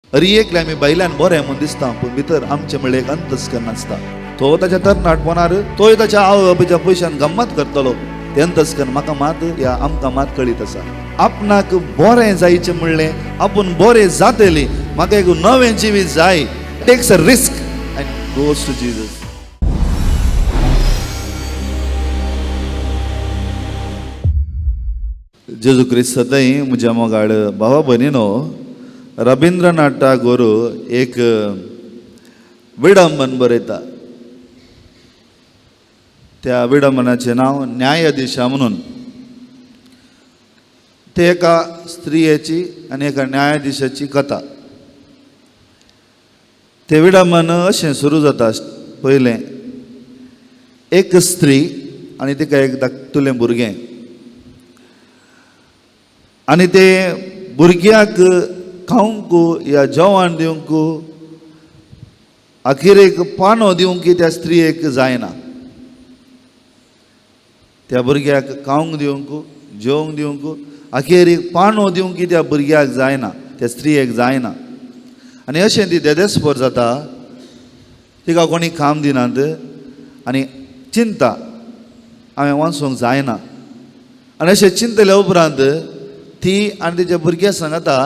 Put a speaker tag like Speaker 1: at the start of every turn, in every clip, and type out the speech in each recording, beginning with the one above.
Speaker 1: अरी एकले आमी बायल्यान बरें म्हूण दिसता, पूण भितर आमचें म्हळ्यार एक अंतस्कर्ण आसता. तो ताच्या तरणाटपणार तोय ताच्या आवय बापायच्या पयशान गम्मत करतलो. तें अंतस्कर्ण म्हाका मात या आमकां मात कळीत आसा. आपणाक बरें जायचें म्हणलें आपूण बरें जातली, म्हाका एक नवें जिवीत जाय. Takes a risk and goes to Jesus. जेजू क्रिस्त सदांय म्हज्या मोगाळ भावा भयणीनो, रविंद्रनाथ टागोर एक विडंबन बरयता. त्या विडंबनाचें नांव न्यायाधीशा म्हणून. ते एका स्त्रियेची आनी एका न्यायाधीशाची कथा. ते विडंबन अशें सुरू जाता. पयलें एक स्त्री आनी तिका एक धाकटुलें भुरगें, आनी ते भुरग्याक खावंक या जेवण दिवंक अखेरेक पानो दिवंक त्या स्त्रियेक जायना. त्या भुरग्याक खावंक दिवंक जेवंक दिवंक अखेरेक पानो दिवंक त्या भुरग्याक जायना, त्या स्त्रियेक जायना. आनी अशें ती देदेस्पोर जाता. तिका कोणी काम दिनात आनी चिंता हांवें वाचूंक जायना. आनी अशें चिंतल्या उपरांत ती आनी तिच्या भुरग्या सांगता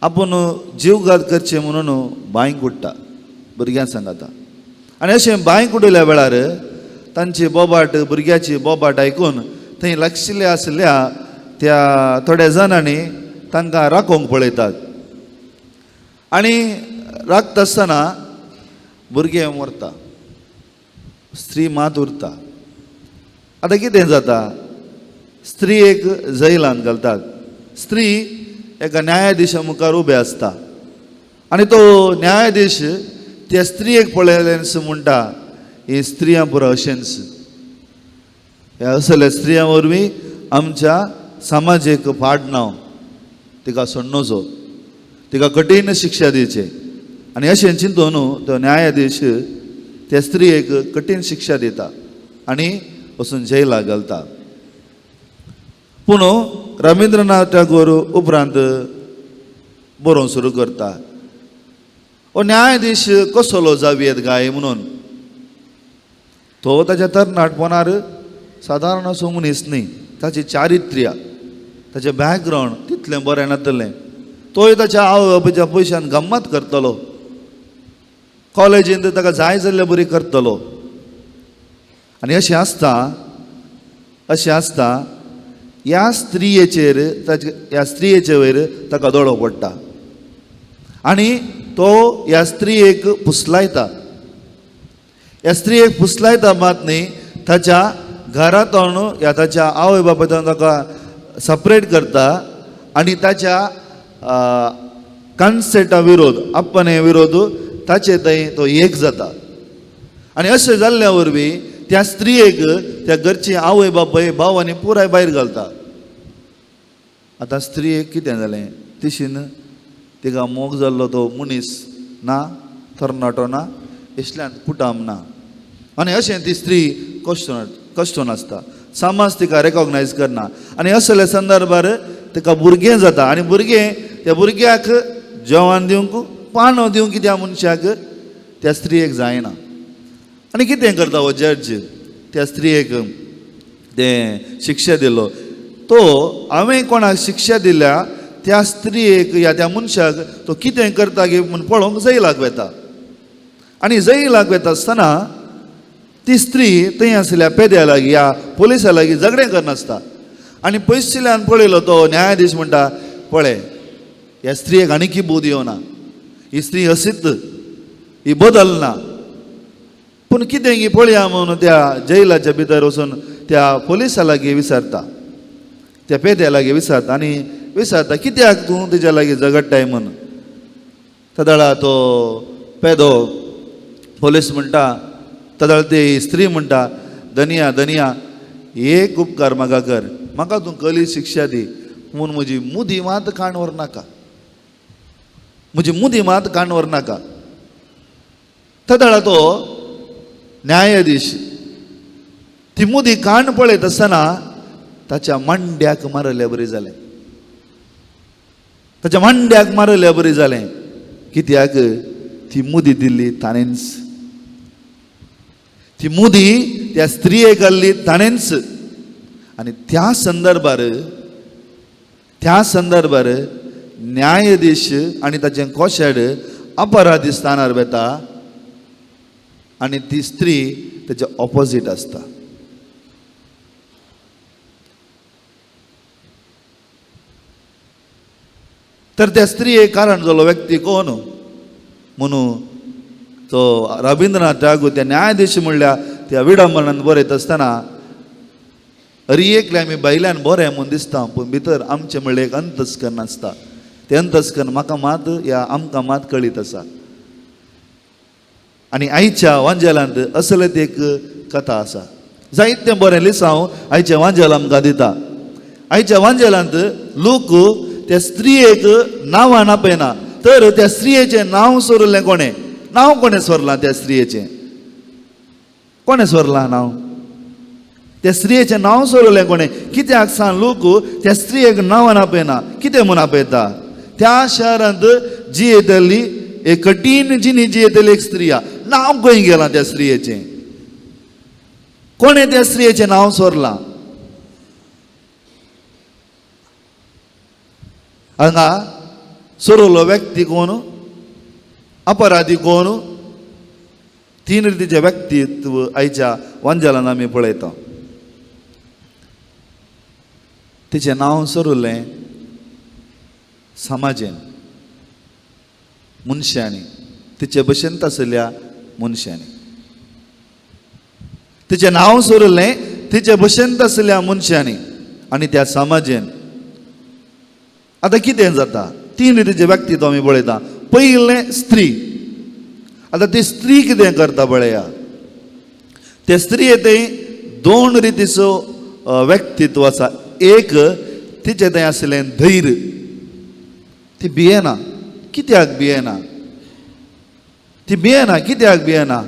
Speaker 1: आपूण जीवघात करचें म्हणून बांयक उडटा. भुरग्यां सांगता. आनी अशें बांयक उडयल्या वेळार तांची बोबाट, भुरग्याची बोबाट आयकून थंय लागशिल्ल्या आशिल्ल्या त्या थोड्या जाणांनी तांकां राखोवंक पळयतात. आनी राखता आसतना भुरगें मरता, स्त्री मात उरता. आतां कितें जाता, स्त्री एक जैलान घालतात. स्त्री एका न्यायाधीशा मुखार उबे आसता आनी तो न्यायाधीश त्या स्त्रियेक पळयल्यान म्हणटा, ही स्त्रियां पुरो अशेंच, ह्या असल्या स्त्रियां वरवीं आमच्या समाजेक पाड नांव, तिका सोडनोचो, तिका कठीण शिक्षा दिवचे. आनी अशें चिंतून तो न्यायाधीश त्या स्त्रियेक कठीण शिक्षा दिता आनी वचून जैलाक घालता. पूण रविंद्रनाथ टागोर उपरांत बरोवंक सुरू करता. हो न्यायाधीश कसलो जावयेत काय म्हणून. तो ताच्या तरणाटपणार सादारण असो मनीस न्ही. ताचें चारित्र्य, ताचें बॅकग्रावंड तितलें बरें नातलें. तोय ताच्या आवय बापायच्या पयशान गम्मत करतलो, कॉलेजींत ताका जाय जाल्ले बरी करतलो. आनी अशें आसता, अशें आसता ह्या स्त्रियेचेर ताचे ह्या स्त्रियेचे वयर ताका दोळो पडटा आनी तो ह्या स्त्रियेक पुसलायता. ह्या स्त्रियेक पुसलायता मात न्ही, ताच्या घरांतून ह्या ताच्या आवय बापायतून ताका सपरेट करता आनी ताच्या कन्सेटा विरोध, आपणे विरोध ताचे थंय तो एक जाता. आनी अशें जाल्ल्या वरवीं त्या स्त्रियेक त्या घरची आवय बापाय भाव आनी पुराय भायर घालता. आतां स्त्रियेक कितें जालें, तिशीन तिका मोग जाल्लो तो मनीस ना, तरणाटो ना, इसल्यान कुटाम ना. आनी अशें ती स्त्री कश्टून आसता. समाज तिका रेकॉग्नायज करना. आनी असल्या संदर्भार तिका भुरगें जाता आनी भुरगें त्या भुरग्याक जेवण दिवंक पानो दिवंक त्या मनशाक त्या स्त्रियेक जायना. आनी कितें करता हो जज, त्या स्त्रियेक तें शिक्षा दिलो. तो हांवें कोणाक शिक्षा दिल्या त्या स्त्रियेक या त्या मनशाक तो कितें करता गे म्हूण पळोवंक जैलाक वता. आनी जैलाक वता आसतना ती स्त्री थंय आशिल्ल्या पेद्या लागीं या पोलिसा लागीं झगडें करनासता. आनी पयशिल्ल्यान पळयलो तो न्यायाधीश म्हणटा, पळय ह्या स्त्रियेक आनी की बोध येवना, ही स्त्री अशीच, ही बदलना. पूण कितें की पळया म्हणून त्या जैलाच्या भितर वचून त्या पोलिसा लागीं विचारता, त्या पेद्या लागीं विचारता आनी विचारता कित्याक तूं तेज्या लागीं झगडटाय म्हूण. तदळा तो पेदो पोलीस म्हणटा, तदळ ती स्त्री म्हणटा, धनिया धनिया एक उपकार म्हाका कर, म्हाका तूं कली शिक्षा दी, पूण म्हजी मुदी मात काण व्हरनाका, म्हजी मुदी मात काण व्हरनाका. तदळा तो न्यायाधीश ती मुदी काण पळयत आसतना ताच्या मांड्याक मारले बरी जालें. ताच्या मांड्याक मारल्या बरी जालें. कित्याक ती मुदी दिल्ली ताणेंच, ती मुदी त्या स्त्रियेक घाल्ली ताणेंच. आनी त्या संदर्भार, त्या संदर्भार न्यायाधीश आनी ताचें कोशेड अपराधी स्थानार वेता आनी ती स्त्री ताच्या ऑपोजीट आसता. तर त्या स्त्रियेक कारण जालो व्यक्ती कोण म्हणून तो रविंद्रनाथ टागोर त्या न्यायाधीश म्हणल्या त्या विडंबनान बरयत आसतना अरी एकले आमी भायल्यान बरें म्हूण दिसता, पूण भितर आमचें म्हणल्यार एक अंतस्कर्ण आसता. तें अंतस्कर्ण म्हाका मात या आमकां मात कळीत आसा. आनी आयच्या वांजेलांत असलेच एक कथा आसा. जायतें बरें लिसांव आयचें वांजेल आमकां दिता. आयच्या वांजेलांत लोक त्या स्त्रियेक नांवान आपयना, तर त्या स्त्रियेचें नांव सोरलें कोणें? नांव कोणें सोरलां त्या स्त्रियेचें? कोणें सोरलां नांव? त्या स्त्रियेचें नांव सोरलें कोणें? कित्याक सांग लोक त्या स्त्रियेक नांवान आपयना, कितें म्हूण आपयता? त्या शहरांत जियेतली एक कठीण जिणी जियेतली एक स्त्रिया, नांव खंय गेलां त्या स्त्रियेचें? कोणें त्या स्त्रियेचें नांव सोरलां? हांगा सोरलो व्यक्ती कोण? अपराधी कोण? तीन रितीचें व्यक्तित्व आयच्या वांजेलान आमी पळयता. तिचें नांव सोरलें समाजेन, मनशांनी, तिचे भशेन आशिल्ल्या मनशांनी. तिचें नांव सोरलें तिचे भशेन आशिल्ल्या मनशांनी आनी त्या समाजेन. आतां कितें जाता? तीन रितीचें व्यक्तित्व आमी पळयता. पयलें स्त्री. आतां ती स्त्री कितें करता पळया. ते स्त्रिये थंय दोन रितीचो व्यक्तित्व आसा. एक तिचें थंय आशिल्लें धैर्य, ती भियेना. कित्याक भियेना? ती भियेना. कित्याक भियेना?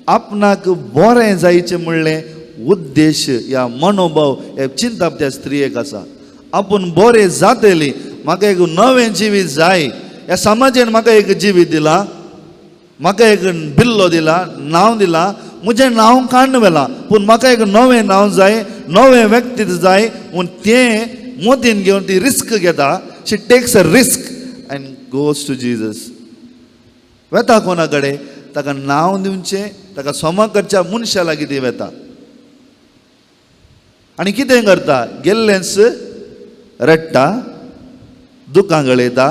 Speaker 1: आपणाक बरें जायचें म्हणलें उद्देश या मनोभाव हे चिंतप त्या स्त्रियेक आसा. आपूण बरें जातली, म्हाका एक नवें जिवीत जाय, ह्या समाजान म्हाका एक जिवीत दिलां, म्हाका एक बिल्लो दिला, नांव दिलां, म्हजें नांव काडून व्हेलां, पूण म्हाका एक नवें नांव जाय, नवें व्यक्तित्व जाय म्हूण तें मोतीन घेवन ती रिस्क घेता. She takes a risk and goes to Jesus. वेता कोणा कडेन? ताका नांव दिवचें, ताका सोमा करच्या मनशा लागीं ती वेता. आनी कितें करता? गेल्लेंच रडटा, दुकां गळयता,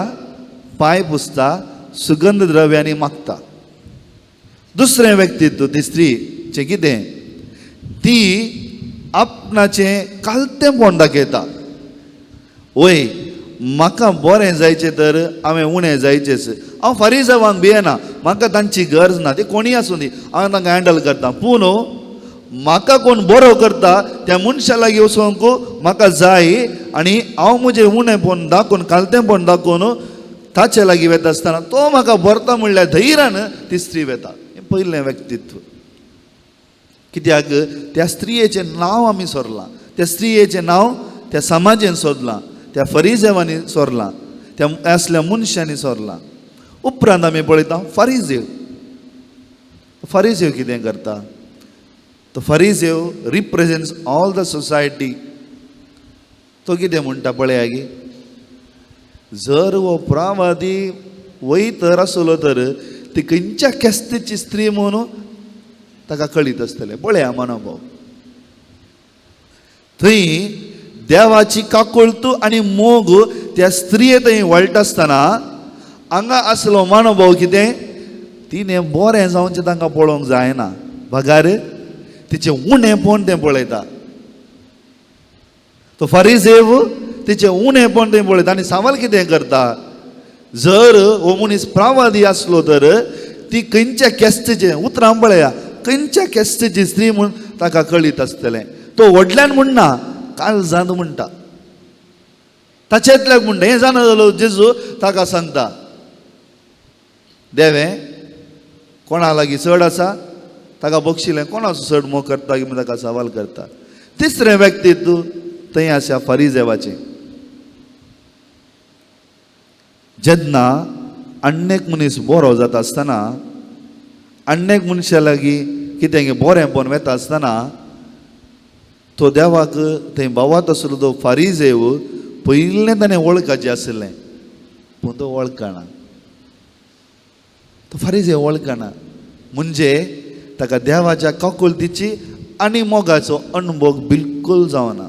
Speaker 1: पांय पुसता, सुगंध द्रव्यांनी मागता. दुसरें व्यक्तित्व ती स्त्रीचें कितें? ती आपणाचें कालतेंपण दाखयता. वय म्हाका बरें जायचें तर हांवें उणें जायचेंच, हांव फारीजावांक भियेना, म्हाका तांची गरज ना, ती कोणीय आसूं दी, हांव तांकां हँडल करता. पूण म्हाका कोण बरो करता त्या मनशा लागीं वचोंक म्हाका जाय आनी हांव म्हजें उणेंपण दाखोवन, कालतेंपण दाखोवन ताचे लागीं वेता आसतना तो म्हाका भरता म्हणल्यार धैर्यान ती स्त्री वेता. हें पयलें व्यक्तित्व. कित्याक त्या स्त्रियेचें नांव आमी सोरलां, त्या स्त्रियेचें नांव त्या समाजेन सोदलां, त्या फरिजेवांनी सोरलां, त्या असल्या मनशांनी सोरलां. उपरांत आमी पळयता फारिजेव. फारिजेव कितें करता? तो फारिजेव रिप्रेजेंट्स ऑल the society. तो कितें म्हणटा पळया गी, जर हो प्रावादी वय तर आसलो तर ती खंयच्या केस्तीची स्त्री म्हणून ताका कळीत आसतलें. पळया मनोभाव थंय देवाची काकुळतू आनी मोग त्या स्त्रिये थंय वळटा आसतना हांगा आसलो मनोभाव कितें? तिणें बरें जावचें तांकां पळोवंक जायना, बगार तिचें उणेंपण तें पळयता. तो फारिजेव तिचें उणेंपण तें पळयता आनी सवाल कितें करता? जर हो मनीस प्रावादी आसलो तर ती खंयच्या केस्तीचें, उतरां पळया, खंयच्या केस्तीची स्त्री म्हूण ताका कळीत आसतलें. तो व्हडल्यान म्हणना, काळजांत म्हणटा, ताचेंतल्याक म्हणटा. हें जाणा जालो जेजू ताका सांगता, देवें कोणा लागीं चड आसा ताका बक्षिलें, कोणाचो चड मोग करता म्हूण ताका सवाल करता. तिसरें व्यक्तित्व थंय आसा फारिजेवाचें. जेन्ना आन्नेक मनीस बरो जाता आसतना, आन्नेक मनशा लागीं कितें बरेंपण वता आसतना, तो देवाक थंय भावात आसलो तो फारीजेव पयलें ताणें वळखाचें आशिल्लें, पूण तो वळखना, तो फारीजेव वळखना. म्हणजे ताका देवाच्या काकुळतीची आनी मोगाचो अणभव बिलकूल जावना.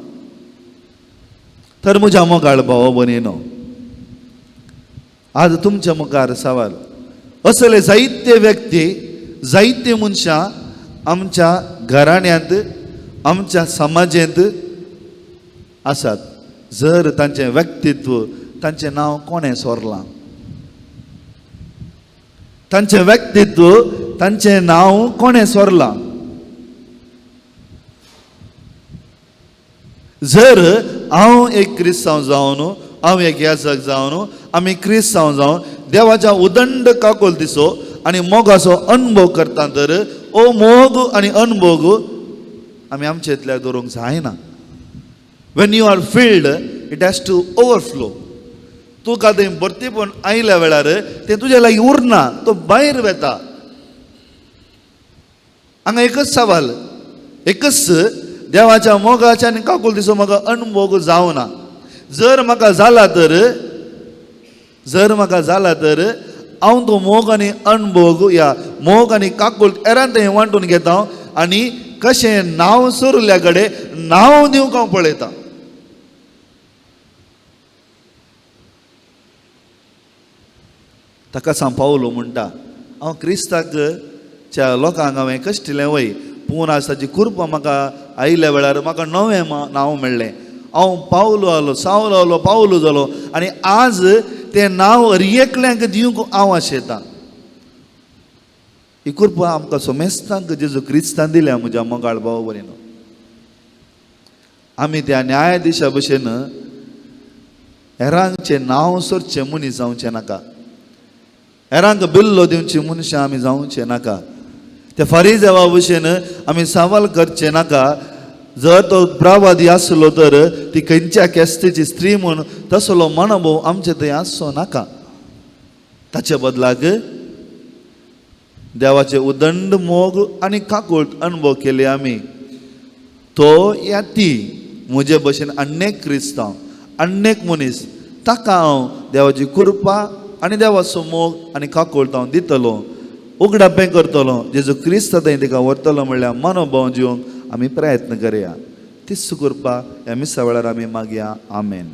Speaker 1: तर म्हज्या मोगाळ भाव भयणीनो, आज तुमच्या मुखार सवाल, असले जायते व्यक्ती, जायते मनशां आमच्या घराण्यांत, आमच्या समाजेंत आसात. जर तांचें व्यक्तित्व, तांचें नांव कोणें सोरलां, तांचें व्यक्तित्व, तांचें नांव कोणें सोरलां? जर हांव एक क्रिस्तांव जावन, हांव एक याजक जावन, आमी क्रिस्तांव जावन देवाच्या उदंड काकुळतीचो आनी मोगाचो अणभव करता, तर ओ मोग आनी अणभव आमी आमचे इतल्या दवरूंक जायना. When you are filled, it has to overflow. तुका थंय भरतीपण आयल्या वेळार तें तुज्या लागीं उरना, तो भायर वेता. हांगा एकच सवाल, एकच देवाच्या मोगाच्या आनी काकुळतीचो म्हाका अणभव जावना. जर म्हाका जाला तर, जर म्हाका जाला तर हांव तो मोग आनी अणभोग या मोग आनी काकुळट एरान थंय वांटून घेता आनी कशें नांव सोरल्या कडेन नांव दिवंक हांव पळयतां. ताका सांग पावलो म्हणटा, हांव क्रिस्ताक च्या लोकांक हांवें कश्टिलें वय, पूण आज ताची कृपा म्हाका आयिल्ल्या वेळार म्हाका नवें नांव मेळ्ळें. हांव पावलो आलो, सावलो आलो, पावलो जालो आनी आज तें नांव हर एकल्यांक दिवंक हांव आशेतां. ही कृपा आमकां सोमेस्तांक जेजू क्रिस्तान दिल्या. म्हज्या मोगाळ भाव भयणीनो, आमी त्या न्यायाधिशा भशेन हेरांचें नांव सोरचें मनीस जावचें नाका, हेरांक बिल्लो दिवची मनशां आमी जावचें नाका, त्या फारीजेवा भशेन आमी सवाल करचें नाका. जर तो प्रवादी आसलो तर ती खंयच्या केस्तीची स्त्री म्हूण तसलो मनोभाव आमचे थंय आसचो नाका. ताचे बदलाक देवाचे उदंड मोग आनी काकुळट अणभव केले आमी, तो या ती म्हजे भशेन अनेक क्रिस्तांव, अनेक मनीस, ताका हांव देवाची कृपा आनी देवाचो मोग आनी काकुळट हांव दितलो, उगडापें करतलो, जेजू क्रिस्त थंय तिका व्हरतलो म्हणल्यार मनोभाव जिवंक आमी प्रयत्न करया. तीच कृपा ह्या मिसा वेळार आमी मागया. आमेन.